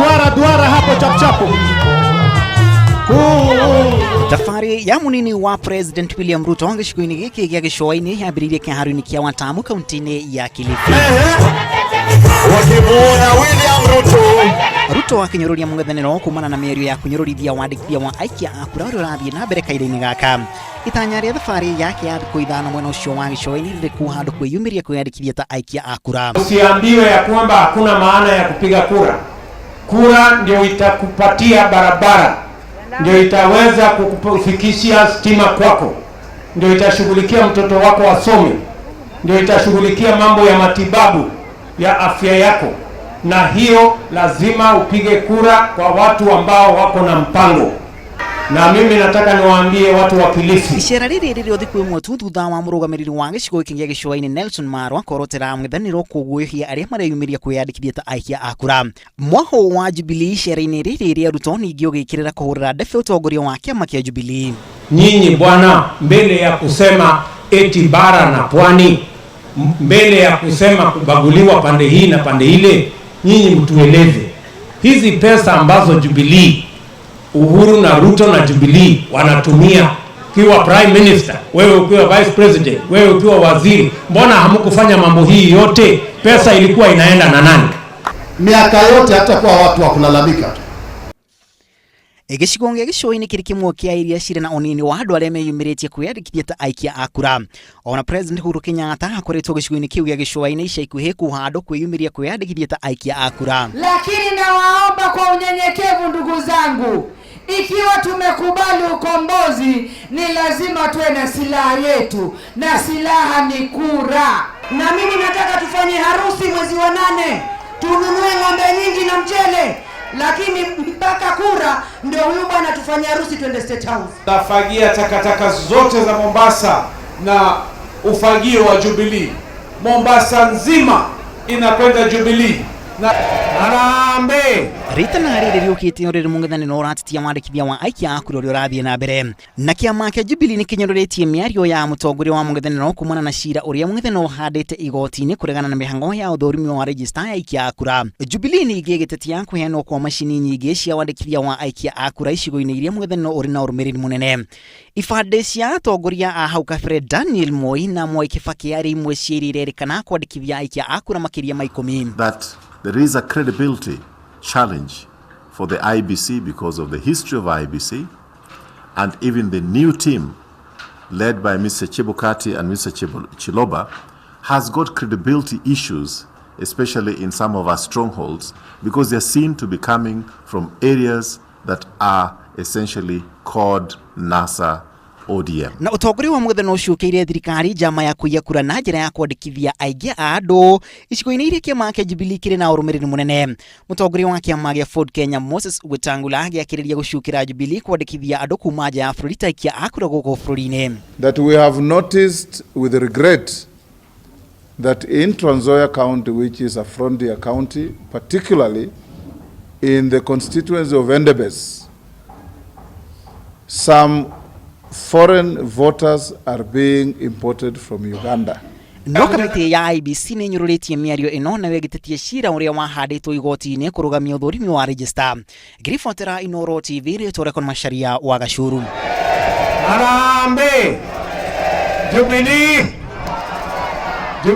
Duara duara hapo chapchapu. Thabarĩ ya munini wa President William Ruto gĩcigo-inĩ gĩkĩ gĩa gĩcũa-inĩ yambĩrĩirie kĩharo-inĩ kĩa Watamu kaunti-inĩ ya Kilifi. Wakimuona William Ruto. Ruto akĩnyũrũria mũng'ethanĩro kumana na mĩario ya kũnyũrũrithia wandĩkithia wa aikia a kura ũrĩa ũrathiĩ na mbere kahinda-inĩ gaka. Itanya rĩa thabarĩ yake ya thikũ 5 mwena ũcio wa gĩcũa-inĩ rĩrĩ kuha andũ kwĩyumĩria kwĩyandĩkithia ta aikia a kura. Usiambiwe ya kwamba hakuna maana ya kupiga kura. Kura ndio itakupatia barabara, ndio itaweza kukufikishia stima kwako, ndio itashughulikia mtoto wako asome, ndio itashughulikia mambo ya matibabu ya afya yako, na hiyo lazima upige kura kwa watu ambao wako na mpango. Na mimi nataka niwaambie watu wa Kilifi, Icera rĩrĩ rĩrĩ o thikũ ĩmwe tu thutha wa mũrũgamĩrĩri wa gĩcigo gĩkĩ gĩa gĩcũa-inĩ Nelson Marwa kworotera mũng'ethanĩro kũguũhia arĩa mareyumĩria kwĩyandĩkithia ta aikia a kura. Mwahũ wa Jubilee icera-inĩ rĩrĩ rĩa Ruto ningĩ ũgĩkĩrĩra kũhũrĩra ndebe ũtongoria wa kĩama kĩa Jubilee. Nyinyi bwana, mbele ya kusema eti bara na pwani, mbele ya kusema kubaguliwa pande hii na pande ile, nyinyi mtueleze hizi pesa ambazo Jubilee, Uhuru na Ruto na Jubilee wanatumia, ukiwa prime minister, wewe ukiwa vice president, wewe ukiwa waziri, mbona hamkufanya mambo hii yote? Pesa ilikuwa inaenda na nani? Miaka yote hatakuwa watu wa kulalamika tu. Gĩcigo gĩa gĩcũa-inĩ kĩrĩ kĩmwe kĩa iria cirĩ na ũnini wa andũ arĩa meyumĩrĩtie kwĩyandĩkithia ta aikia a kura. Ona President Uhuru Kenyatta akoretwo gĩcigo-inĩ kĩu gĩa gĩcũa-inĩ ica ikuhĩ kuha andũ kwĩyumĩria kwĩyandĩkithia ta aikia a kura. Lakini nawaomba kwa unyenyekevu, ndugu zangu, ikiwa tumekubali ukombozi, ni lazima tuwe na silaha yetu, na silaha ni kura. Na mimi nataka tufanye harusi mwezi wa 8, tununue ng'ombe nyingi na mchele, lakini mpaka kura ndio huyu bwana tufanye harusi twende State House. Tafagia takataka zote za Mombasa na ufagio wa Jubilee. Mombasa nzima inakwenda Jubilee. Na Harambee! Ritana rĩrĩ rĩũkĩte o rĩrĩ mũng'ethanĩro ũratetia wandĩkithia wa aikia a kura ũrĩa ũrathiĩ na mbere. Na kĩama kĩa Jubilee nĩ kĩnyũrũrĩtie mĩario ya mũtongoria wa mũng'ethanĩro kumana na cira ũrĩa mũng'ethanĩro ũhandĩte igoti-inĩ kũregana na mĩhang'o ya ũthũrimi wa rejista ya aikia a kura. Jubilee ningĩ ĩgĩtetia kũheanwo kwa macini nyingĩ cia wandĩkithia wa aikia a kura icigo-inĩ iria mũng'ethanĩro ũrĩ na ũrũmĩrĩri mũnene. Ibandĩ cia atongoria a hau kabere Daniel Moi na Mwai Kibaki arĩ imwe cia iria irerĩkana kwandĩkithia aikia a kura makĩria ma 10. That there is a credibility challenge for the IEBC because of the history of IEBC, and even the new team led by Mr. Chebukati and Mr. Chiloba has got credibility issues, especially in some of our strongholds, because they're seen to be coming from areas that are essentially called NASA ODM. Na ũtongoria wa mũng'ethanĩro ũcukĩire thirikari njama ya kũiya kura na njĩra ya kwandĩkithia aingĩ a andũ icigo-inĩ iria kĩama kĩa Jubilee kĩrĩ na ũrũmĩrĩri mũnene. Mũtongoria wa kĩama gĩa Ford Kenya Moses Wetangula gĩakĩrĩria gũcukĩra Jubilee kwandĩkithia andũ kuma nja ya bũrũri ta aikia a kura gũkũ bũrũri-inĩ. That we have noticed with regret that in Trans Nzoia County, which is a frontier county, particularly in the constituency of Endebess, some foreign voters are being imported from Uganda. No kamĩtĩ ya IEBC nĩ ĩnyũrũrĩtie mĩario ĩno nayo ĩgĩtetia cira ũrĩa wahandĩtwo igoti-inĩ kũrũgamia ũthũrimi wa rejista. Ngĩribotera Inooro TV, rĩtwa rĩakwa nĩ Macharia wa Gacuru. Harambee! Jubilee!